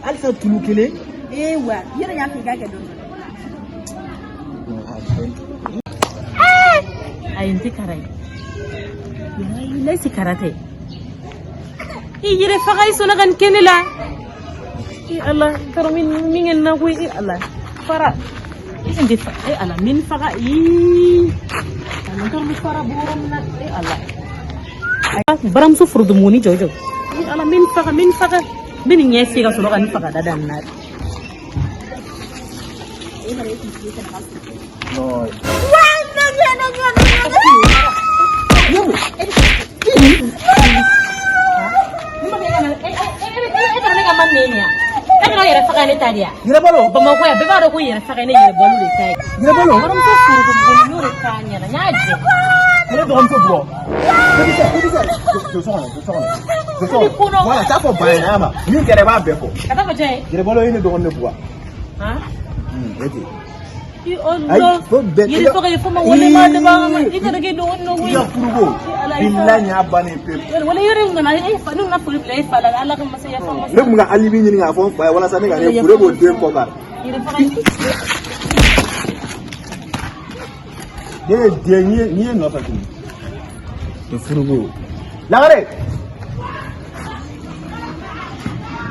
Halisa tulu kelen. Ee wa, i yɛrɛ y'a fɔ i k'a kɛ dɔɔnin. Ayi, n tɛ kara ye. Walayi, kara tɛ. I yɛrɛ faga, i sɔnna ka nin kɛ ne la. I Ala, n taara min kɛ nin na koyi. I Ala, fara i n tɛ fa. E Ala, min faga. Ii Ala, n taara min fara bɔ yɔrɔ min na. E Ala, baramuso forontomuguni jɔ jɔ. I Ala, min faga, min faga, n bɛ nin ɲɛ fiyɛ ka sɔrɔ ka nin faga da da nin na. Non. E taara ne ka man nɛni ya? E bɛna yɛrɛ faga ne ta de ya? Yɛrɛbalo. Bamakɔ yan, bɛɛ b'a dɔn ko yɛrɛ faga ne yɛrɛ balo de ta ye. Yɛrɛbalo. Baramuso forontomuguni, n y'o de f'a ɲɛna, n y'a jɛ. Ne dɔgɔmuso bugɔ. Denmisɛn, denmisɛn. Don so kɔnɔ, don so kɔnɔ. Don so kɔnɔ. Voilà, taa fɔ ba ɲɛna, y'a ma. Min kɛra, i b'a bɛɛ fɔ. Ka taa fɔ jɔn ye? Yɛrɛbalo ye ne dɔgɔnin de bugɔ. Han? O ten. I Ayi, Allah. fo bɛɛ. Yɛrɛ faga ye fo ma wale ma de b'a ma. I kana kɛ dɔgɔnin nɔ I koyi. ka furuko. Bilahi, nin y'a bannen pewu. Wala yɛrɛ nana e fa, ne nana foli bila e fa la. Ala ka masa yafa masa. Ne tun bɛ ka alibi ɲini k'a fɔ n fa ye walasa ne ka ne furu, e b'o den kɔ kari. Yɛrɛ faga. Ne ye den n'i ye nɔfɛ tuguni. Furuko. Lagare.